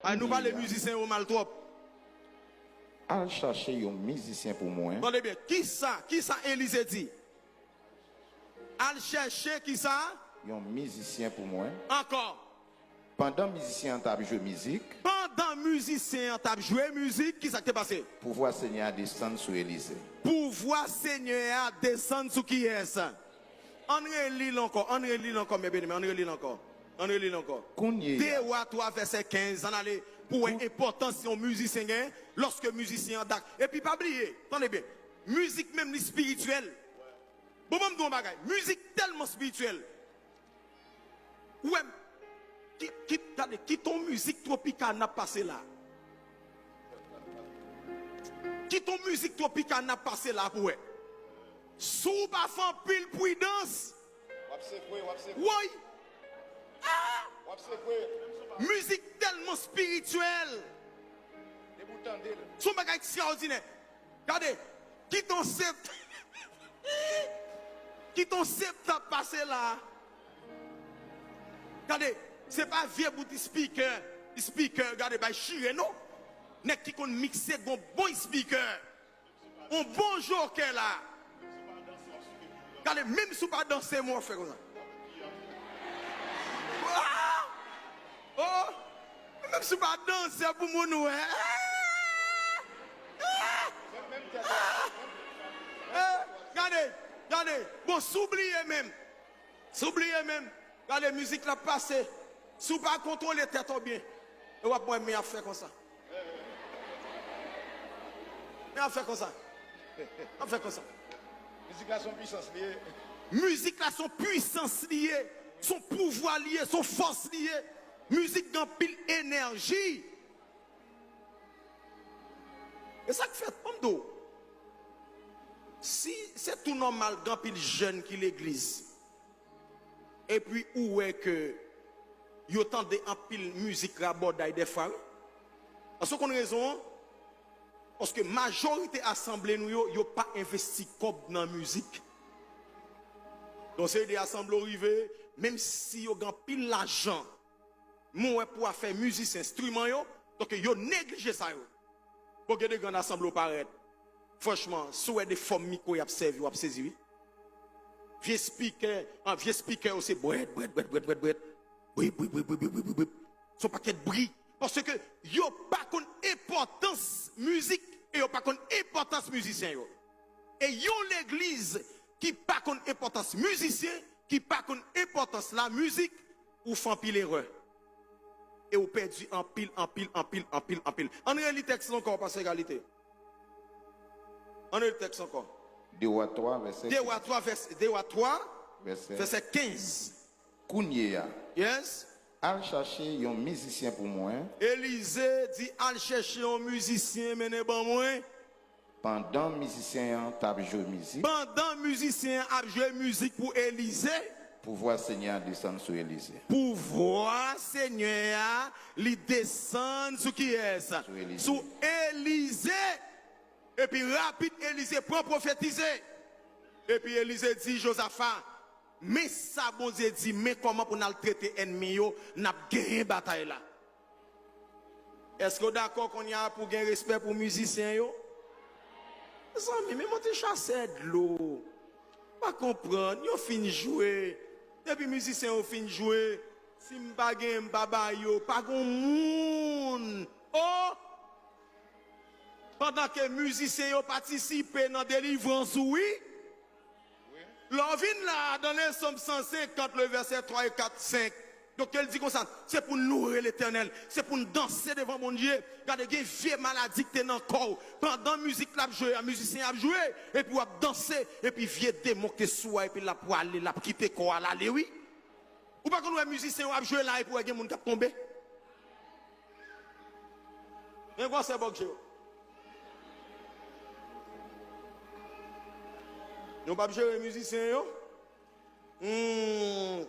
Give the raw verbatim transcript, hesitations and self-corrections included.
Ay, nou pale mizisyen yo mal twòp. Al chache yon mizisyen pou mwen. Tande byen, kisa, kisa Elize di? Al chèche kisa? Yon mizisyen pou mwen. Ankò. Pandan mizisyen an t ap jwe mizik. Pandan mizisyen an t ap jwe mizik, kisa k te pase? Pouvwa Senyè a desann sou Elize. Pouvwa Senyè a desann sou kiyès? Ann reli l ankò, ann reli l ankò, mè byeneme, ann reli l ankò. Ann reli l ankò. Kounye a. De Wa twa vèsè kenz, ann ale pou wè enpòtans yon mizisyen gen, lòske mizisyen an dak. Epi pa bliye, tande byen, mizik menm li espirityèl. Bon, ban m di w yon bagay, mizik tèlman espirityèl. Ou wè, ki, ki, gade, kit on mizik twopikal n ap pase la. Kit on mizik twopikal n ap pase la pou wè. Si w pa fè anpil pridans, w ap sekwe, w ap sekwe. Woy! Ah! W ap sekwe. Mizik tèlman espirityèl. Depi w tande l. Se yon bagay ekstraòdinè. Gade, kit on sept, kit on sept k ap pase la. Gade, se pa vye bout speaker, speaker, gade, bay chire non. Nèg ki konn mikse gon bon speaker. On bon jokè la. Gade, menm si w pa danse, mwen fè konsa. Ah! Oh! Menm si w pa danse pou moun wè. Ah! Ah! Eh, gade, gade. Bon, si w bliye menm. Si w bliye menm, gade mizik la ap pase. Si w pa kontwole tèt ou byen, e w ap wè men ap fè konsa. Men ap fè konsa. Ap fè konsa. Mizik la se yon pwisans li ye. Mizik la se yon pwisans li ye. Se yon pouvwa li ye, se yon fòs li ye. Mizik gen anpil enèji. E sa k fèt, ban m di w, si se tou nòmal, gen anpil jèn ki legliz, epi ou wè ke yo tande anpil mizik rabòday dèfwa, wi. Èske w konn rezon an? Paske majorite asanble nou yo, yo pa envesti kòb nan mizik. Yon seri de asanble w rive, menm si yo gen anpil lajan, mwen wè pou afè mizisyen, enstriman yo, donk yo neglije sa yo. Bon, gen de grann asanble w parèt. Franchman, si w wè de fòm mikwo y ap sèvi, w ap sezi, wi. Vye spikè, an, vye spikè yo se bwèt, bwèt, bwèt, bwèt, bwèt, bwèt. Bri, bri, bri. Se yon pakèt bri. Paske yo pa konn enpòtans mizik e yo pa konn enpòtans mizisyen yo. E yon legliz ki pa konn enpòtans mizisyen, ki pa konn enpòtans lamizik, ou fè anpil erè. E ou pèdi anpil, anpil, anpil, anpil, anpil. Ann reli tèks la ankò, pastè Egalite. Ann reli tèks la ankò. De Wa twa, vèsè kenz. De Wa twa, vès-, De Wa twa, vèsè, vèsè kenz. Kounye a. Yes. Al chache yon mizisyen pou mwen. Elize di, al chèche yon mizisyen, mennen ban mwen. Pandan mizisyen an t ap jwe mizik. Pandan mizisyen an ap jwe mizik pou Elize. Pouvwa Senyè a desann sou Elize. Pouvwa Senyè a, li desann sou kiyès? Sou Elize. Sou Elize. Epi rapid, Elize pran pwofetize. Epi Elize di Jozafa, men sa Bondye di, men kòman pou n al trete ènmi yo, n ap genyen batay la. Èske w dakò kounye a pou gen respè pou mizisyen yo? Mezanmi, men monte chasè dlo. Pa konprann, yo fin jwe. Depi mizisyen yo fin jwe, si m pa genyen, m pa ba yo, pa gon moun. Oh! Pandan ke mizisyen yo patisipe nan delivrans ou, wi. Lè w vin la, dans les Psaumes san senkant, le vèsè twa e kat, senk. Donk, el di konsa, se pou n loure Letènèl, se pou n danse devan Bondye. Gade, gen vye maladi ki te nan kò w. Pandan mizik la ap jwe a, mizisyen ap jwe, epi w ap danse, epi vye demon ki te sou a, epi l ap prale, l ap kite kò a, l ale, wi. Ou pa konn wè mizisyen yo ap jwe la, epi w wè gen moun k ap tonbe? Men gwosè bòkje yo. Nou p ap jere mizisyen yo? Hmm.